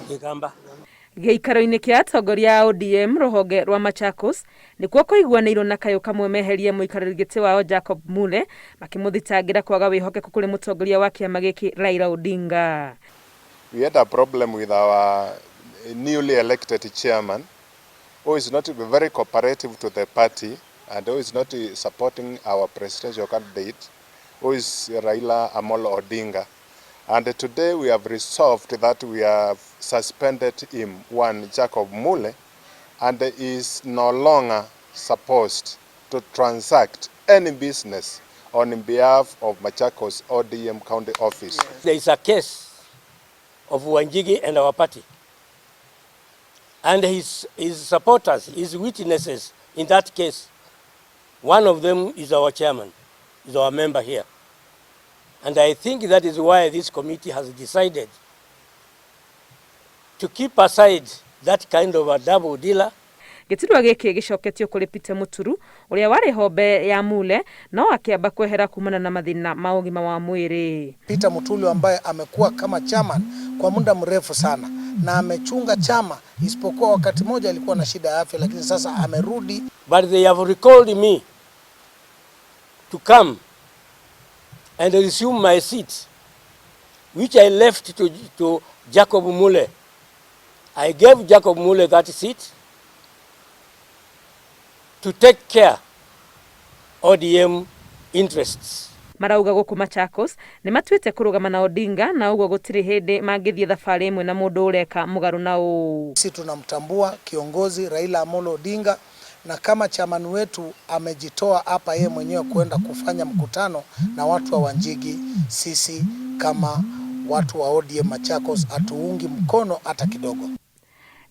Kikamba. Gĩikaro-inĩ kĩa atongoria a ODM rũhonge rwa Machakos nĩkuo kũiguanĩirwo na kayũ kamwe meherie mũikarĩri gĩtĩ wao Jacob Mule makĩmũthitangĩra kwaga wĩhokeku kũrĩ mũtongoria wa kĩama gĩkĩ Raila Odinga. We had a problem with our newly elected chairman who is not very cooperative to the party and who is not supporting our presidential candidate who is Raila Amolo Odinga. And today we have resolved that we have suspended him, one Jacob Mule, and he is no longer supposed to transact any business on behalf of Machakos ODM County Office. There is a case of Wanjigi and our party. And his supporters, his witnesses in that case, one of them is our chairman, is our member here. And I think that is why this committee has decided to keep aside that kind of a double dealer. Gĩturwa gĩkĩ gĩcoketio kũrĩ Peter Muturu ũrĩa warĩ hombe ya Mule no akĩamba kwehera kumana na mathĩna ma ũgima wa mwĩrĩ. Peter Mutulu ambaye amekuwa kama chairman kwa muda mrefu sana na amechunga chama, isipokuwa wakati mmoja alikuwa na shida ya afya, lakini sasa amerudi. But they have recalled me to come and resume my seat, which I left to Jacob Mule. I gave Jacob Mule that seat to take care ODM interests. Marauga gũkũ Machakos nĩ matuĩte kũrũgama na Odinga na ũguo gũtirĩ hĩndĩ mangĩthiĩ thabarĩ ĩmwe na mũndũ ũreka mũgarũ na ũũ. Sisi tunamtambua kiongozi Raila Amolo Odinga, na kama chairman wetu amejitoa hapa yeye mwenyewe kwenda kufanya mkutano na watu wa Wanjigi, sisi kama watu wa ODM Machakos hatuungi mkono hata kidogo.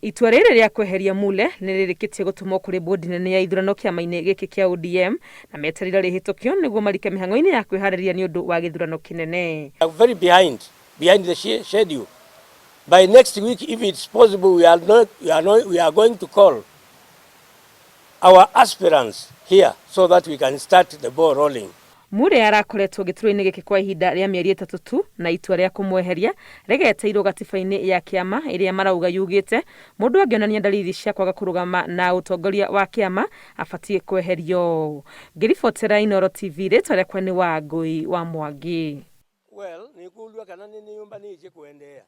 Itua rĩrĩ rĩa kweheria Mule nĩ rĩrĩkĩtie gũtũmwo kũrĩ bodi nene ya ithurano kĩama-inĩ gĩkĩ kĩa ODM na meterire rĩhĩtũkio nĩguo marike mĩhang'o-inĩ ya kwĩharĩria nĩ ũndũ wa gĩthurano kĩnene. Very behind the schedule. By next week, if it's possible, we are not, we are not, we are going to call our aspirants here so that we can start the ball rolling. Mure arakoretwo gĩturwa-inĩ gĩkĩ kwa ihinda rĩa mĩeri 3 tu na itua rĩa kũmweheria rĩgeteirwo gatiba-inĩ ya kĩama ĩrĩa marauga yugĩte mũndũ angĩonania dalili cia kwaga kũrũgama na ũtongoria wa kĩama abatiĩ kweherio. Ngĩribotera Inooro TV, rĩtwa rĩakwa nĩ Wangũi wa Mwangi. Well, nikulwa kana nĩ nyumba nĩ kuendelea.